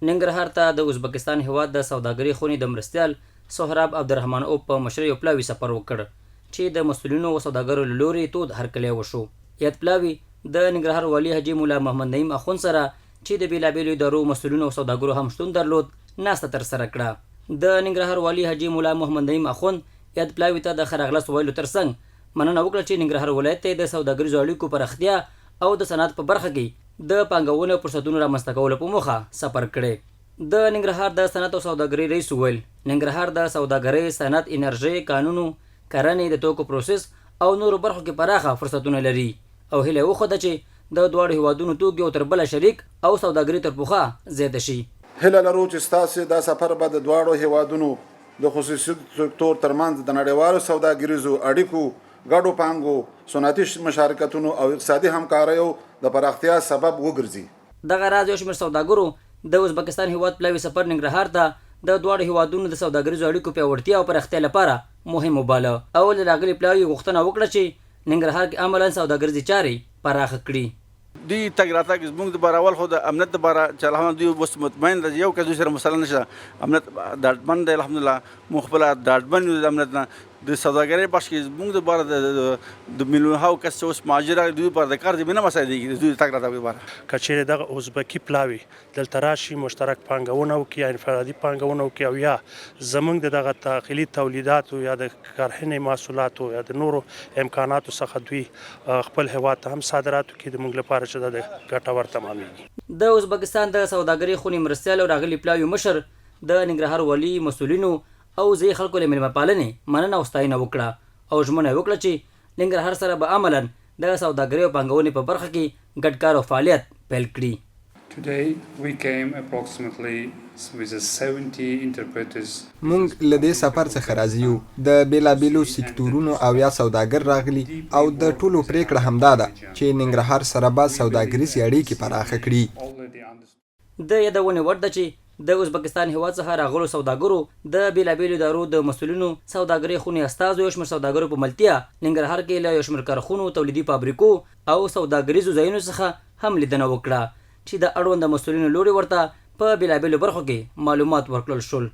ننګرهار ته د ازبکستان هېواد د سوداګرۍ خونې د مرستیال سهراب عبدالرحمن اوف په مشرۍ یو پلاوي سفر وکړ، چې د مسؤلینو او سوداګرو له لوري تود هرکلی وشو. یاد پلاوي د ننګرهار والي حاجي ملا محمد نعیم اخوند سره چې د بېلابېلو ادارو مسؤلینو او سوداګرو هم شتون درلود، ناسته ترسره کړه. د ننګرهار والي حاجي ملا محمد نعیم اخوند یاد پلاوي ته د ښه راغلاست ویلو ترڅنګ مننه وکړه چې ننګرهار ولایت ته یې د سوداګریزو اړیکو پراختیا او د صنعت په برخه کې د پانګونې او فرصتونو رامنځته کولو په موخه سفر کړی. د ننګرهار د صنعت او سوداګرۍ رئیس وویل، ننګرهار د سوداګرۍ، صنعت، انرژۍ، کانونو، کرنې، د توکو پروسس او نورو برخو کې پراخه فرصتونه لري او هیله یې وښوده چې د دواړو هېوادونو توکي یو تر بله شریک او سوداګري تر پخوا زیاته شي. هیله لرو چې ستاسې دا سفر به د دواړو هېوادونو د خصوصي سکتور ترمنځ د نړیوالو سوداګریزو اړیکو، ګډو پانګو، صنعتي مشارکتونو او اقتصادي همکاریو د پراختیا سبب وګرځي. دغه راز یو شمېر سوداګرو د ازبکستان هېواد پلاوي سفر ننګرهار ته د دواړو هېوادونو د سوداګریزو اړیکو پیاوړتیا او پراختیا لپاره مهم وباله او له راغلي پلاوي یې غوښتنه وکړه چې ننګرهار کې عملاً سوداګریزې چارې پراخه کړي. دوی تګ راتګ زموږ لپاره اول خو د امنیت لپاره چې الحمدلله دوی اوس مطمئن ده یو کس دوی سره مسله نشته، امنیت ډاډمن دی الحمدلله، موږ خپله ډاډمن یو د امنیت نه. د سوداګرۍ بخش کې زموږ لپاره د میلیونهاو کس چې اوس مهاجر راغلي دوی لپاره د کار زمینه مساعدېږي د دوی د تګ راتګ لپاره. که چېرې دغه ازبکي پلاوی دلته راشي، مشترک پانګونه وکړي یا انفرادي پانګونه وکړي او یا زموږ د دغه داخلي تولیداتو یا د کرهنې محصولاتو یا د نورو امکاناتو څخه دوی خپل هېواد ته هم صادرات وکړي، د موږ لپاره چې دا د ګټور تمامېږي. د ازبکستان د سوداګرۍ خونې مرستیال او راغلي پلاوي مشر د ننګرهار والي، مسؤلینو او ځايي خلکو له مېلمه پالنې مننه او ستاینه وکړه او ژمنه یې وکړه چې ننګرهار سره به عملاً د سوداګرۍ او پانګونې په برخه کې ګډ کار او فعالیت پیل کړي. Today we came approximately with 70 interpreters. مونږ له دې سفر څخه راضي یو، د بېلابېلو سکتورونو 70 سوداګر راغلي او د ټولو پرېکړه همدا ده چې ننګرهار سره به سوداګریزې اړیکې پراخه کړي. د یادونې وړ ده چې د ازبکستان هېواد څخه راغلو سوداګرو، د بېلابېلو ادارو د مسؤلینو، سوداګرۍ خونې استازو، یو شمېر سوداګرو په ملتیا ننګرهار کې له یو شمېر کارخونو، تولیدي فابریکو او سوداګریزو ځایونو څخه هم لیدنه وکړه چې د اړونده مسؤلینو لوري ورته په بېلابېلو برخو کې معلومات ورکړل شول.